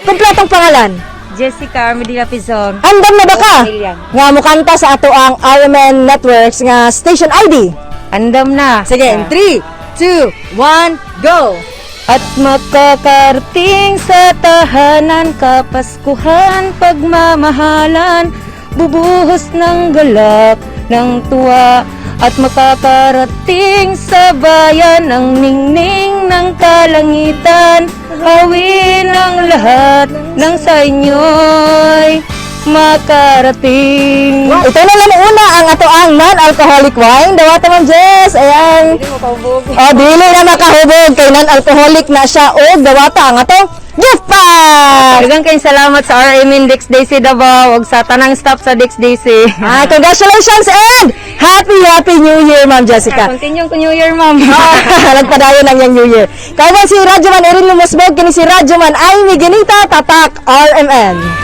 Kompletong pangalan? Jessica Armedilla Pizon. Andam na ba ka Pamilyang. nga mukanta sa ato ang RMN Networks nga station ID? Andam na. Sige, in 3, 2, 1, go! At makakarating sa tahanan, kapaskuhan, pagmamahalan, bubuhos ng galak, ng tuwa, at makakarating sa bayan ng ningning ng kalangitan, awin ang lahat ng sa inyo'y makarating. Ito na lang una ang ato ang non-alcoholic wine. Dawata, Ma'am Jess. Ayan. Oh, dili na makahubog kay non-alcoholic na siya og dawata ang atong gift pack. Daghang kayong salamat sa RMN Dix Daisy Davao ug sa tanang staff sa Dix Daisy. Ah, congratulations and happy happy New Year, Ma'am Jessica. Continue ko New Year, ma'am. Ah, nagpadayon ang iyang New Year. Kauban si Radyoman Erin Lumusbog, kini si Radyoman Amy Ganita, Tatak RMN.